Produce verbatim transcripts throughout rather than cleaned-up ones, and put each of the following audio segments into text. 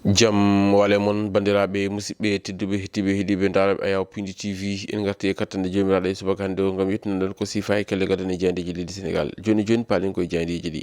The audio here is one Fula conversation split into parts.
Jam wale mon, banndiraaɓe, musidɓe tedduɓe, heɗtiiɓe, heɗiiɓe, ndaaraaɓe Ayaw Pindi T V. En ngarti e kattande Joomiraaɗo e subaka hannde o ngam yettunoɗon ko siifa e kelle gadane e jayndeeji leydi Senegaal. Jooni jooni, paalen ko e jayndeeji ɗi.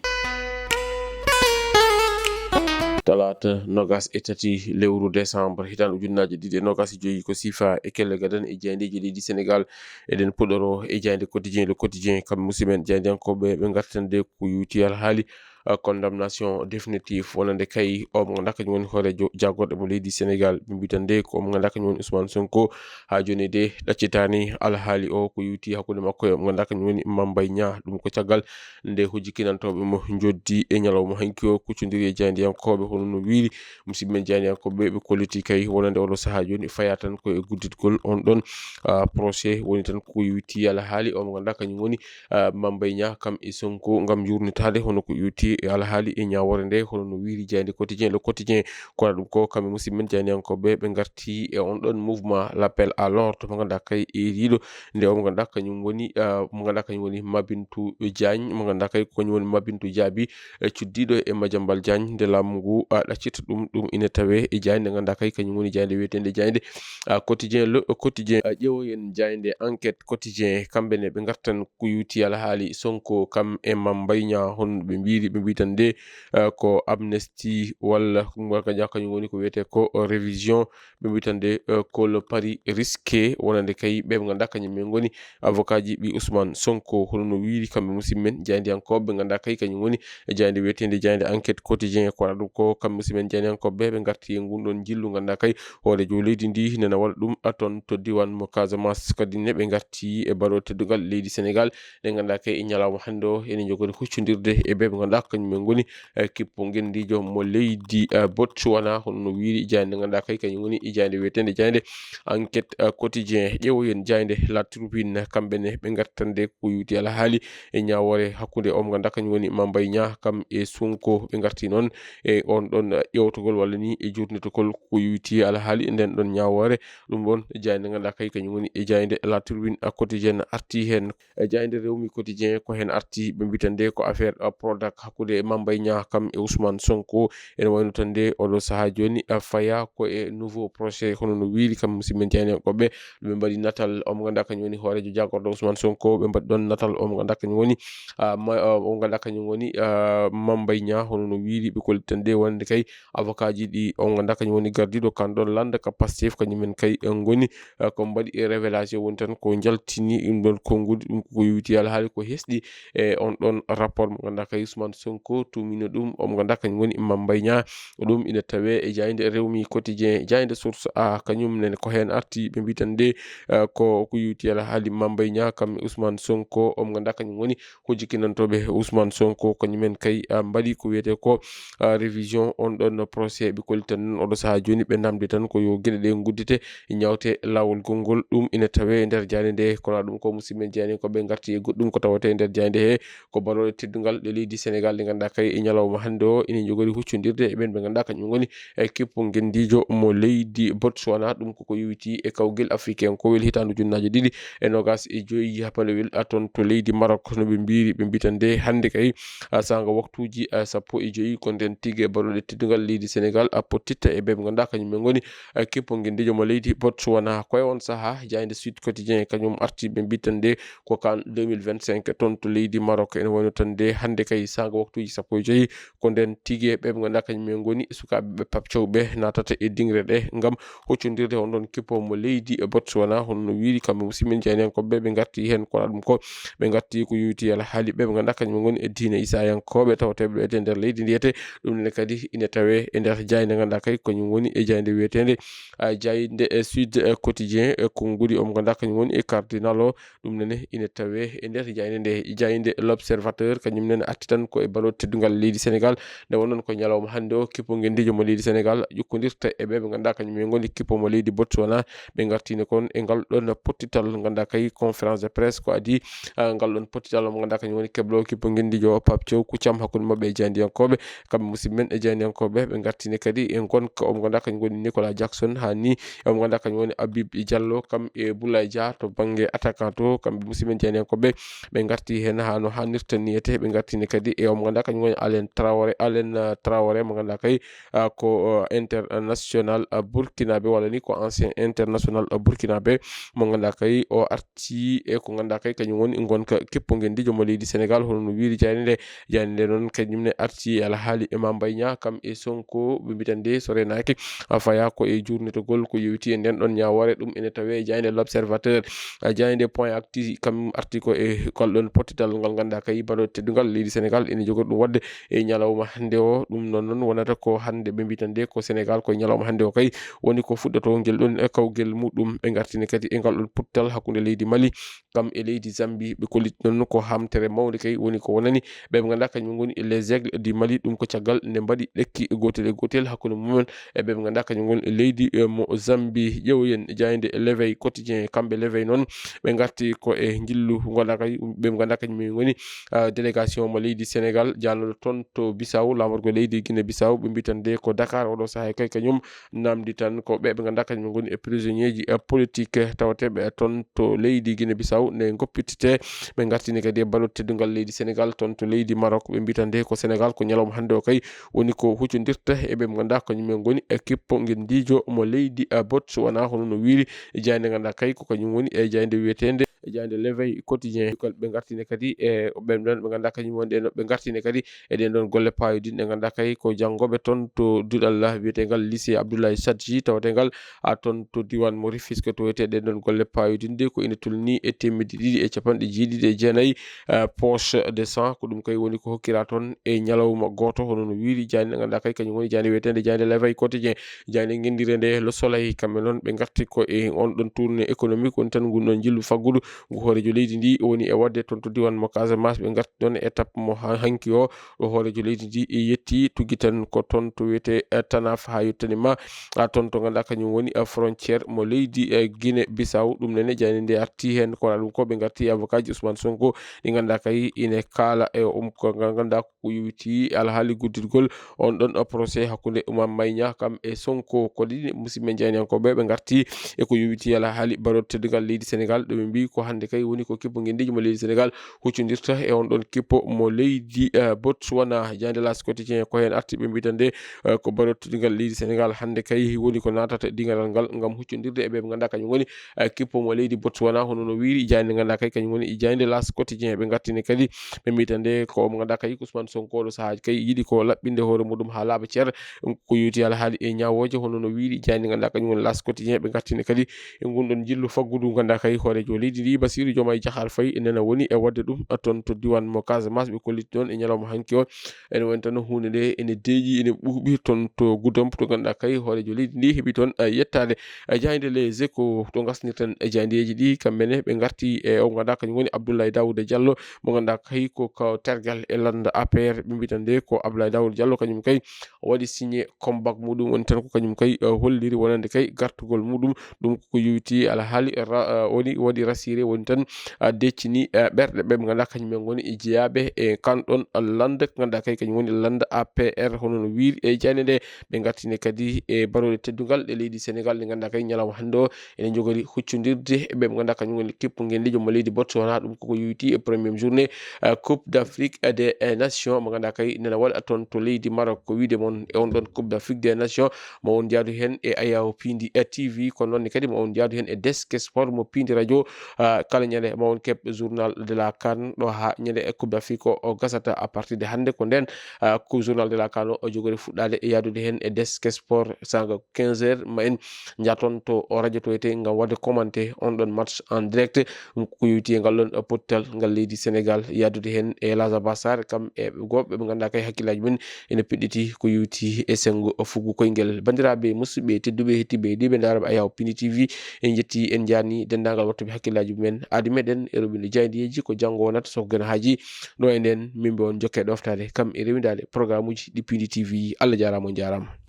Talaata noogaas e tati lewru décembre, hitaande ujunnaaje ɗiɗi e noogaas e joyi, ko siifa e kelle gadane e jayndeeji leydi Senegaal. Eɗen puɗɗoroo e jaaynde Quotidien, Le Quotidien, kam musidɓe men jaayndiyankooɓe, ɓe ngartande ko yuuti alhaali ah, condamnation définitive, wonande kay o mo ngannduɗaa kañum woni hooreejo jaagorɗe mo leydi Senegaal. Ɓe mbiyi tan nde ko o mo ngannduɗaa kañum woni Ousmane Sonko. Haa jooni de ɗaccitaani alhaali o ko yuuti hakkunde makko e o mo ngannduɗaa kañum woni Mame Mbaye Niang. Ɗum ko caggal nde hujjikinantooɓe mo njoddi e ñalawma hanki o kuccondiri e jaayndiyankooɓe, hono no wiiri musidɓe men jaayndiyankooɓe. Ɓe kolliti kay wonande oɗo sahaa jooni fayaa tan ko e gudditgol on ɗon, ah, procès, woni tan ko yuuti alhaali o mo ngannduɗaa kañum woni ah, Mame Mbaye Niang kam e Sonko ngam yurnitaade hono ko yuuti e alhaali e ñaawoore nde, hono no wiiri jaaynde Quotidien, Le Quotidien. Kono ɗum ko kamɓe musidɓe men jaayndiyankooɓe, ɓe ngarti e on ɗon mouvement l'appel à l'ordre mo ngannduɗaa kay e riiɗo nde o mo ngannduɗaa kañum woni, ah, mo ngannduɗaa kañum woni Mabintu Diagne, mo ngannduɗaa kay ko kañum woni Mabintu Jaabi, e cuddiiɗo e Madiambal Diagne nde laamu ngu, ah, ɗaccita ɗum. Ɗum ina tawee e jaaynde nde ngannduɗaa kay kañum woni jaaynde wiyeteende jaaynde, ah, Quotidien, Le Quotidien. Ah, ƴeewoyen jaaynde Enquête Quotidien, kamɓe ne ɓe ngartan ko yuuti alhaali Sonko kam e Mame Mbaye Niang, hono ɓe mbiiri, ɓe mbiyi tan nde, eh, ko amnesty walla ka kañum woni ko wiyetee ko révision. Ɓe mbiyi tan nde, eh, ko le pari risqué, wonande kay ɓe ɓe ngannduɗaa kañum en ngoni avocat ji ɓi Ousmane Sonko, hono no wiiri kamɓe musidɓe men jaayndiyankooɓe, ɓe ngannduɗaa kay kañum woni e jaaynde wiyeteende jaaynde Enquête Quotidien. Ko waɗa ɗum ko kamɓe musidɓe men jaayndiyankooɓe, ɓe ngarti e ngun ɗon njillu, ngannduɗaa kay hooreejo leydi ndi nena waɗa ɗum, a, toon to diiwaan mo Casamance. Kadi ne ɓe ngarti e baɗo teddungal leydi Senegaal, nde ngannduɗaa kay e ñalawma hannde o ene njogori huccondirde e ɓe ɓe ngannduɗaa kañum en ngoni, eh, kippu ngenndiijo mo leydi, eh, Botswana, hono no wiiri jaaynde nde ngannduɗaa kay kañum woni e jaaynde wiyeteende jaaynde Enquête, eh, Quotidien. Ƴeewoyen jaaynde La Tribune, kamɓe ne ɓe ngartande ko yuuti alhaali e ñaawoore hakkunde o mo ngannduɗaa kañum woni Mame Mbaye Niang kam e Sonko. Ɓe ngarti noon e on ɗon ƴeewtogol walla ni e jurnitogol ko yuuti alhaali e nden ɗon ñaawoore. Ɗum ɗon jaaynde ngannduɗaa kay kañum woni e jaaynde La Tribune Quotidienne arti heen. E jaaynde Rewmi Quotidien ko heen arti, ɓe mbiyi tan nde ko affaire, uh, Prodac hakkunde Mame Mbaye Niang kam e Ousmane Sonko. Ene wayno tan nde oɗo sahaa jooni, uh, fayaa ko e nouveau procès, hono no wiiri kam musidɓe men jaayndiyankooɓe. Ɓe mbaɗi natal o mo ngannduɗaa kañum woni hooreejo jaagorɗo Ousmane Sonko, ɓe mbaɗi ɗon natal o mo ngannduɗaa kañum woni, ah, ma-, ah, o mo ngannduɗaa kañum woni, ah, Mame Mbaye Niang, hono no wiiri ɓe kolli tan nde wonande kay avocat ji ɗi o mo ngannduɗaa kañum woni gardiiɗo kan ɗon lannda ka Pastef, kañum en kay, eh, ngoni, eh, ko mbaɗi e révélation woni tan ko njaltini ɗum ɗon konngudi, ɗum ko yuuti alhaali ko hesɗi e on ɗon rapport mo ngannduɗaa kay Ousmane Sonko tuumino ɗum o mo ngannduɗaa kañum woni Mame Mbaye Niang. Ɗum ina tawee e jaaynde Rewmi Quotidien, jaaynde Source A, kañum nene ko heen arti, ɓe mbiyi tan nde, eh, ko, ko yuuti alhaali Mame Mbaye Niang kam e Ousmane Sonko, o mo ngannduɗaa kañum woni hujjikinantooɓe Ousmane Sonko, kañum en kay, ah, mbaɗi ko wiyetee ko, ah, révision on ɗon procès. Ɓe kolli tan oɗo sahaa jooni, ɓe namdi tan ko yo geɗe ɗe nguddite, ñaawte laawol gonngol. Ɗum ina tawee e nder jaaynde nde, kono ɗum ko musidɓe men jaayndiyankooɓe ngarti e goɗɗum ko tawetee e nder jaaynde he, ko baɗooɗe teddungal ɗe leydi Senegaal, ɗe ngannduɗaa kay e ñalawma hannde o ene njogori huccondirde e ɓen ɓe ngannduɗaa kañum ngoni e kippu ngenndiijo mo leydi Botswana. Ɗum koko yowiti e kawgel africain kowel hitaande ujunnaaje ɗiɗi e noogaas e joyi, hapalewel, a, toon to leydi Maroc. No ɓe mbiiri, ɓe mbiyi tan nde hannde kay, a, saanga waktuuji, a, sappo e joyi, ko nden tigi e baɗooɗe teddungal leydi Senegaal, a, pottitta e ɓe ɓe ngannduɗaa kañum en ngoni, a, kippu ngenndiijo mo leydi Botswana. Ko e on sahaa, jaaynde Sud Quotidien kañum arti, ɓe mbiyi tan nde ko kan deux mille vingt-cinq toon to leydi Maroc. Ene wayno tan nde hannde kay saanga waktuuji sappo e joyi, ko nden tigi e ɓe ɓe ngannduɗaa kañum en ngoni sukaaɓe ɓe Pape Thiaw ɓe naatata e dingre ɗe ngam huccondirde on ɗon kippo mo leydi e Botswana, hono no wiiri kamɓe musidɓe men jaayndiyankooɓe ɓe. Ɓe ngarti heen, kono ɗum ko ɓe ngarti ko yowiti alhaali ɓe ɓe ngannduɗaa kañum en ngoni e diine Isaayankooɓe tawateeɓe ɓe e nder leydi ndiyete. Ɗum ne kadi ina tawee e nder jaaynde ngannduɗaa kay kañum woni e jaaynde wiyeteende, a, jaaynde, e, Sud, e, Quotidien, e, konngudi o mo ngannduɗaa kañum woni e cardinal o. Ɗum nene ina tawee e nder jaaynde nde, jaaynde L'Observateur, kañum nene arti tan ko e baɗooɗe teddungal leydi Senegaal. Nde wonnoon ko ñalawma hannde o, kippu ngenndiijo mo leydi Senegaal ƴukkondirta e ɓe ɓe ngannduɗaa kañum en ngoni kippu mo leydi Botswana. Ɓe ngartini kon e ngal ɗon pottital, ngannduɗaa kay conférence de presse ko adii, ah, ngal ɗon pottital mo ngannduɗaa kañum woni kebloowo kippu ngenndiijo o Pape Thiaw, kuccam hakkunde maɓɓe e jaayndiyankooɓe. Kamɓe musidɓe men e jaayndiyankooɓe, ɓe ngartini kadi e ngonka o mo ngannduɗaa kañum woni Nicolas Jackson, haa ni o mo ngannduɗaa kañum woni Habib Diallo, kam e Boulaye Dia to bannge attaquant to. Kamɓe musidɓe men jaayndiyankooɓe, ɓe ngarti heen haa no haanirta niyete. Ɓe ngartini kadi e o mo Ngannduɗaa kañum woni Alain Traoré, Alain, ah, Traoré mo ngannduɗaa kay, ah, ko, ah, international, ah, burkinabé, walla ni ko ancien international, ah, burkinabé mo ngannduɗaa kay o arti e ko ngannduɗaa kay kañum woni ngonka kippo ngendiijo mo leydi Sénégal, hono no wiiri jaaynde nde. Jaaynde nde noon kañum ne arti e alhaali Imam Mbaye Niang, kam e Sonko, ɓe mbiyata nde so reenaaki, ah, faya ko e juurnitagol ko yowiti e nden ɗon ñaawoore. Ɗum ene tawee jaaynde L'Observateur, ah, jaaynde Point Actu, kam arti ko e ngal ɗon pottidal ngal ngannduɗaa kay baɗo teddungal leydi Sénégal ene jogori ɗum waɗde e ñalawma hannde o. Ɗum noon noon wonata ko hannde ɓe mbiyata nde ko Sénégal ko e ñalawma hannde o kay woni ko fuɗɗotoo ngel ɗon e kawgel muɗum. Ɓe ngartini kadi e ngal ɗon pottal hakkunde leydi Mali kam e leydi Zambie. Ɓe kolliti noon ko hamtere mawnde kay woni ko wonani ɓe ɓe ngannduɗaa kañum ngoni les Aigles du Mali. Ɗum ko caggal nde mbaɗi ɗekki gootel e gootel hakkunde mumen e ɓe ɓe ngannduɗaa kañum ngoni leydi, eh, mo Zambie. Ƴeewoyen jaaynde L'Éveil Quotidien, kamɓe L'Éveil noon ɓe ngarti ko e njillu ngannduɗaa kay ɓe ɓe ngannduɗaa kañum en ngoni, ah, délégation mo leydi Sénégal jaalnuɗo toon to Bissau, laamorgo leydi Guinée Bissau. Ɓe mbiyata nde ko Dakar oɗo sahaa kay kañum namdi tan ko ɓe ɓe ngannduɗaa kañum ngoni e prisonnier ji, eh, politique tawateeɓe toon to leydi Guinée Bissau nde ngoppitete. Ɓe ngartini kadi e baɗo teddungal leydi Sénégal toon to leydi Maroc. Ɓe mbiyata nde ko Sénégal ko ñalawma hannde o kay woni ko huccondirta e ɓe ɓe ngannduɗaa kañum en ngoni e kippo ngendiijo mo leydi, eh, Botswana, hono no wiiri e jaaynde ngannduɗaa kay ko kañum woni e jaaynde wiyeteende e jaaynde L'Éveil Quotidien. Ɓe ngartini kadi e ɓen ɗon ɓe ngannduɗaa kañum woni ɗen ɓe ngartini kadi e ɗen ɗon golle paayodinɗe ngannduɗaa kay ko janngooɓe toon to duɗal wiyeteengal lycée Abdoulaye Sadji tawatengal, ah, toon to diiwaan mo Rufisque. To wiyetee ɗen ɗon golle paayodinɗe ko ina tolnii e teemedde ɗiɗi e capanɗe jeeɗiɗi e jeenayi, ah, poche de sang. Ko ɗum kay woni ko hokkiraa toon e ñalawma gooto, hono no wiiri jaaynde ngannduɗaa kay kañum woni jaaynde wiyeteende jaaynde L'Éveil Quotidien. Jaaynde ngenndiire nde Le Soleil, kamɓe noon ɓe ngarti ko e on ɗon tournée économique woni tan ngun ɗon njillu faggudu ngu hooreejo leydi ndi woni e waɗde toon to diiwaan mo Casamance. Ɓe ngarti ɗon e étape mo ha-, hanki o, ɗo hooreejo leydi ndi yetti tuggi tan ko toon to wiyetee, eh, Tanaf haa yottani ma, ah, toon to ngannduɗaa kañum woni, eh, frontière mo leydi, eh, Guinée Bissau. Ɗum nene jaaynde nde arti heen, ko wonaa ɗum ko ɓe ngarti e avocat ji Ousmane Sonko ɗi ngannduɗaa kay ine kaala e um ko ngannduɗaa ko yowiti alhaali guddirgol on ɗon procès hakkunde Imam Mbaye Niang kam e Sonko. Ko ɗiɗi musidɓe jaayndiyankooɓe ɓe ngarti e ko yowiti alhaali baɗo teddungal leydi Sénégal, ɗo ɓe mbii ko hannde kay woni ko kippo ngendiijo mo leydi Sénégal huccondirta e on ɗon kippo mo leydi, eh, Botswana. Jaaynde L'As Quotidien ko heen arti, ɓe mbiyata nde, eh, ko baɗo teddungal leydi Sénégal hannde kay woni ko naatata dingiral ngal ngam huccondirde e ɓe ɓe ngannduɗaa kañum woni, eh, kippo mo leydi Botswana, hono no wiiri jaaynde ngannduɗaa kay kañum woni jaaynde L'As Quotidien. Ɓe ngartini kadi ɓe mbiyata nde ko mo ngannduɗaa kay Ousmane Sonko oɗo sahaa kay yiɗi ko laɓɓinde hoore muɗum haa laaɓa cer. Ko yowiti alhaali e ñaawooje hono no wiiri jaaynde ngannduɗaa kañum woni L'As Quotidien. Ɓe ngartini kadi e ngun ɗon njillu faggudu ngannduɗaa kay hooreejo leydi ndi Bassirou Diomaye Diakhar Faye nena woni e waɗde ɗum toon to diiwaan mo Casamance. Ɓe kolliti ɗon e ñalawma hanki o ene woni tan huunde nde ene deeƴi, ene ɓuuɓi toon to Goudomp, to ngannduɗaa kay hooreejo leydi ndi heɓi toon, eh, yettaade. Eh, jaaynde Les Échos, to ngasnirten, eh, jaayndeeji ɗi, kamɓe ne ɓe ngarti e o ngannduɗaa kañum woni Abdoulaye Daouda Diallo, mo ngannduɗaa kay ko, ko tergal e lannda A P R. Ɓe mbiyata nde ko Abdoulaye Daouda Diallo, kañum kay o waɗi signé comeback muɗum, woni tan ko kañum kay, eh, holliri wonande kay gartugol muɗum. Ɗum ko yowiti alhaali ra-, eh, woni waɗi rassuré, woni tan, ah, deccini, eh, ɓerɗe ɓe ɓe ngannduɗaa kañum en ngoni e jeyaaɓe e kan ɗon lannda, ngannduɗaa kay kañum woni lannda A P R, hono no wiiri e jaaynde nde. Ɓe ngartini kadi e barooɗe teddungal ɗe leydi Sénégal, ɗe ngannduɗaa kay ñalawma hannde o ene njogori huccondirde e ɓe ɓe ngannduɗaa kañum woni kippo ngendiijo mo leydi Botswana. Ɗum koko yowiti e première journée, eh, Coupe d'Afrique des Nations mo ngannduɗaa kay nena waɗa toon to leydi Maroc. Ko wiide mon e on ɗon Coupe d'Afrique des Nations, ma won njaadu heen e Ayaw Pindi, eh, T V, kono noon ne kadi ma won njaadu heen e Desk Sport mo Pindi Radio. Ah, kala ñande ma won keɓ journal de la CAN ɗo haa ñande e Coupe d'Afrique o, o gasata à partir de hannde. Ko ndeen, ah, ko journal de la CAN o, o jogori fuɗɗaade e yahdude heen e Desk Sport sanga quinze heures. Ma en njah toon to o radio to etee ngam waɗde commenté on ɗon match en direct. Ɗum ko yowiti e ngal ɗon pottal ngal leydi Sénégal, yahdude heen e Lazaba Sarr, kam e gooɓe ɓe ngannduɗaa kay hakkillaaji mum ene piɗɗiti ko yowiti e senngo fuggu koyngel. Banndiraaɓe musidɓe tedduɓe, heɗtiiɓe, heɗiiɓe ndaarooɓe Ayaw Pindi T V, en njetti, en njaarni denndaangal waɗtuɓe hakkillaaji mumen. Aadi meɗen e roɓinde jaayndeeji ko janngo wonata, so ko geno haaji. Ɗo e nden, min mbi on jokke ɗoftaade kam e rewindaade programme uji ɗi Pindi T V. Allah jaaraama, on jaaraama.